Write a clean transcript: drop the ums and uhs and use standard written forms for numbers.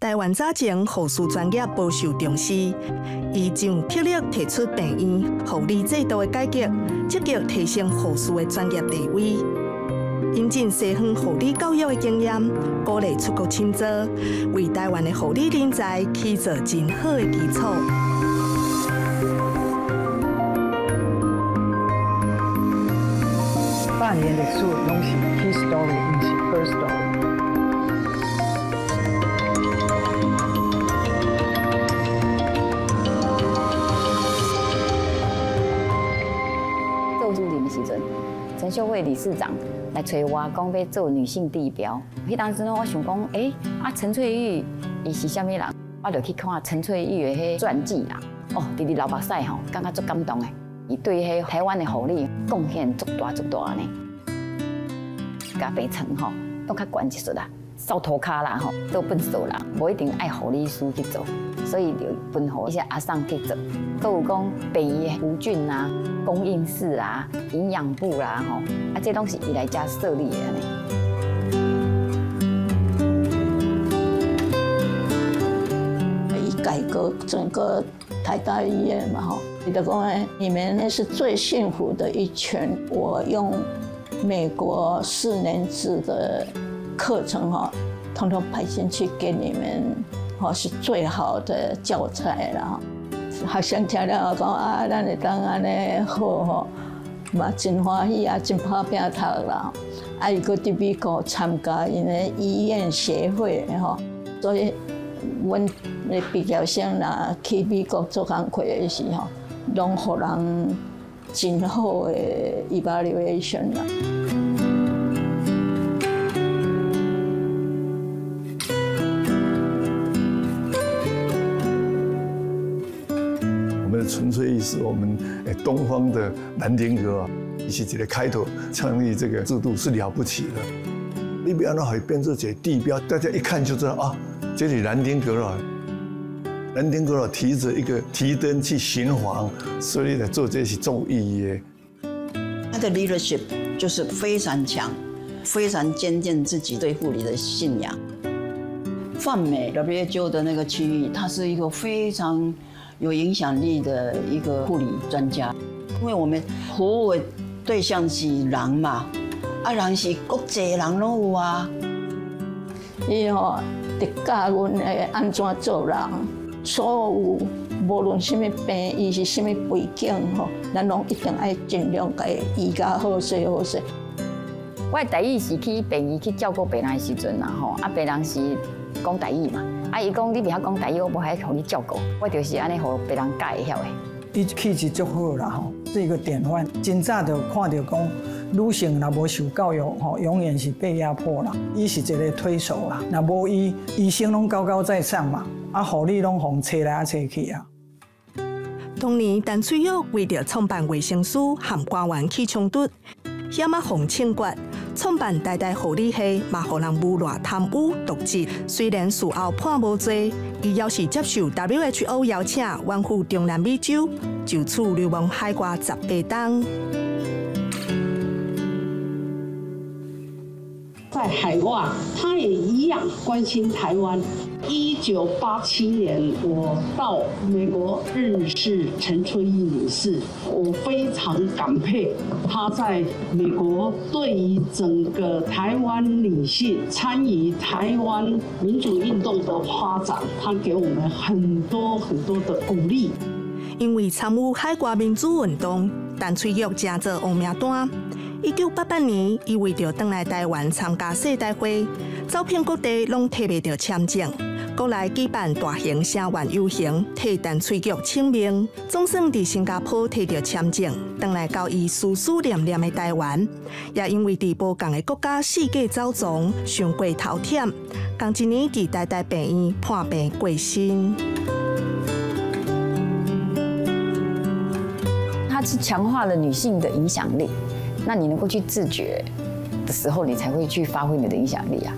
台灣早前護士專業無受重視，伊就特力提出病院護理制度的改革，積極提升護士的專業地位，引進西方護理教育的經驗，鼓勵出國深造，為台灣的護理人才起造真好的基礎。百年歷史攏是 his story，毋是 her story。做主任的時陣，陳秀慧理事長來揣我講欲做女性地標。彼當時呢，我想講，欸，啊陳翠玉伊是啥物人？我就去看陳翠玉的彼傳記啦。哦，直直流目屎吼，感覺足感動的。伊對彼台灣的護理貢獻足大足大呢。共病床吼，攏較懸一撮啦，掃塗跤啦吼，做糞掃啦，無一定愛護理師去做，所以就分予一些阿桑去做。閣有講病院無菌啊、供應室啊、營養部啦吼，啊，這攏是伊來遮設立的按呢。伊改革整個台大醫院嘛吼，伊就講你們那是最幸福的一群。我用美國4年制的課程哈，統統排進去給你們，吼是最好的教材啦。學生聽了講啊，咱會當按呢好吼，嘛真歡喜啊，真拍拚讀啦。啊，伊閣佇美國參加𪜶的醫院協會吼，所以阮的畢業生若去美國做工課的時候，攏予人真好的 evaluation 啦。我們的陳翠玉是我們東方的南丁格爾，伊是一個開頭創立這個制度是了不起的。你欲按怎予伊變做一個地標，大家一看就知道啊，這是南丁格爾。南丁格爾提着一個提燈去巡訪，所以來做這是足有意義的。他的 leadership 就是非常強，非常堅定自己對護理的信仰。泛美 WHO 的那個區域，他是一個非常有影響力的一個護理專家。因為我們服務的對象是人嘛，啊人是國際人攏有啊。伊吼佇教阮會按怎做人，所有無論啥物病，伊是啥物背景吼，咱攏一定愛盡量共伊醫甲好勢好勢。我的台語是去病院去照顧病人的時陣啦吼，啊病人是講台語嘛，啊伊講你袂曉講台語，我無愛予你照顧，我就是按呢予別人教會曉的。伊氣質足好啦吼，是一個典範。真早就看著講，女性若無受教育吼，永遠是被壓迫啦。伊是一個推手啦，若無伊，醫生攏高高在上嘛，啊護理攏予揣來揣去啊。當年陳翠玉為著創辦衛生署，和官員起衝突，險仔予槍決。創辦台大護理系，嘛予人誣賴貪污瀆職。雖然事後判無罪，伊猶是接受 WHO 邀請，遠赴中南美洲，就此流亡海外18冬。在海外，他也一樣關心台灣。1987年，我到美國認識陳翠玉女士，我非常感佩她在美國對於整個台灣女性參與台灣民主運動的發展，她給我們很多很多的鼓勵。因為參與海外民主運動，陳翠玉成做黃名單。1988年，伊為著轉來台灣參加世大會，走遍各地攏提袂著簽證。國內舉辦大型聲援遊行，替陳翠玉請命。總算佇新加坡提著簽證，轉來到伊思思念念的台灣。也因為佇無仝的國家四界走傱，傷過頭忝，仝一年佇台大病院破病過身。它是強化了女性的影響力。那你能夠去自覺的時候，你才會去發揮你的影響力啊。